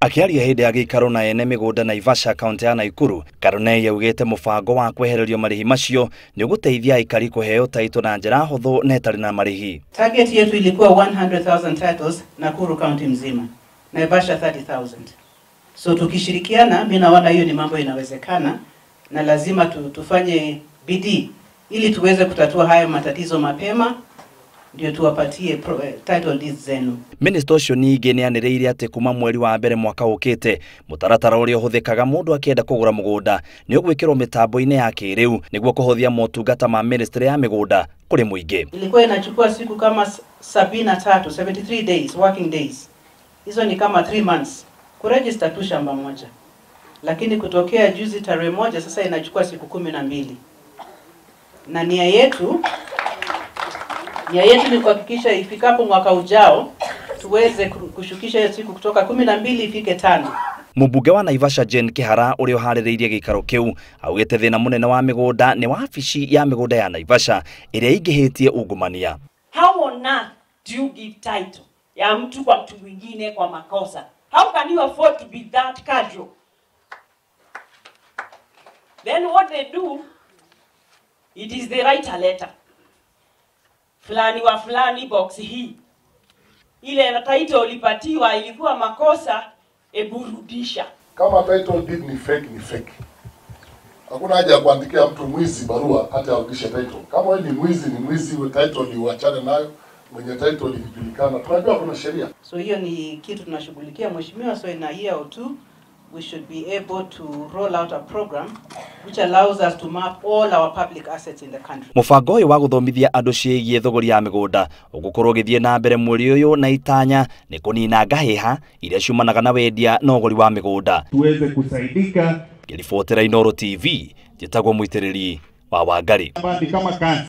Akĩaria hĩndĩ ya gĩikaro na ene mĩgũnda Naivasha, kaunti ya Nakuru, Karunei augĩte mũbango wa kwehererio marĩhi macio nĩ ũgũteithia aikari kũheo taito na njĩra hũthũ na ĩtarĩ na marĩhi. Target yetu ilikuwa 100,000 titles Nakuru County mzima, Naivasha 30,000. So tukishirikiana, mimi naona hiyo ni mambo inawezekana, na lazima tufanye bidii ili tuweze kutatua haya matatizo mapema, ndio tuwapatie title deeds zenu. Minister ũcio ningĩ nĩanĩrĩire atĩ kuma mweri wa mbere mwaka ũkĩte mũtaratara ũrĩa ũhũthĩkaga mũndũ akĩenda kũgũra mũgũnda nĩ ũgwĩkĩrwo mĩtambo-inĩ ya kĩrĩu nĩguo kũhũthia motungata ma ministry ya mĩgũnda kũrĩ mũingĩ. Ilikuwa inachukua siku kama 73, 73 days, working days. Hizo ni kama 3 months kuregister tu shamba moja. Lakini kutokea juzi tarehe 1 sasa inachukua siku 12. Na nia yetu ni kuhakikisha ifikapo mwaka ujao tuweze kushukisha hiyo siku kutoka 12 ifike 5. Mũmbunge wa Naivasha Jane Kihara ũrĩa ũharĩrĩirie gĩikaro kĩu augĩte thĩna mũnene wa mĩgũnda nĩ wabici ya mĩgũnda ya Naivasha ĩrĩa ĩingĩhĩtie ungumania. How on earth do you give title ya mtu kwa mtu mwingine kwa makosa? How can you afford to be that casual? Then what they do, it is they write a letter. Fulani wa fulani box hii. Ile title ulipatiwa ilikuwa makosa, eburudisha. Kama title deed ni fake, ni fake. Hakuna haja ya kuandikia mtu mwizi barua hata arudishe title. Kama wewe ni mwizi, ni mwizi, we title ni uachane nayo. Mwenye title ikijulikana, tunajua kuna sheria. So hiyo ni kitu tunashughulikia mheshimiwa. So in a year or two we should be able to roll out a program which allows us to map all our public assets in the country. Mũbango ũyũ wa gũthomithia andũ ciĩgiĩ thogori ya mĩgũnda ũgũkorwo ũgĩthiĩ na mbere mweri ũyũ na itanya nĩ kũnina ngahĩha iria ciumanaga na wendia na ũgũri wa mĩgũnda. Tuweze kusaidika. Ngĩribotera Inooro TV, njĩtagwo Mũitĩrĩri wa Wangari. Kama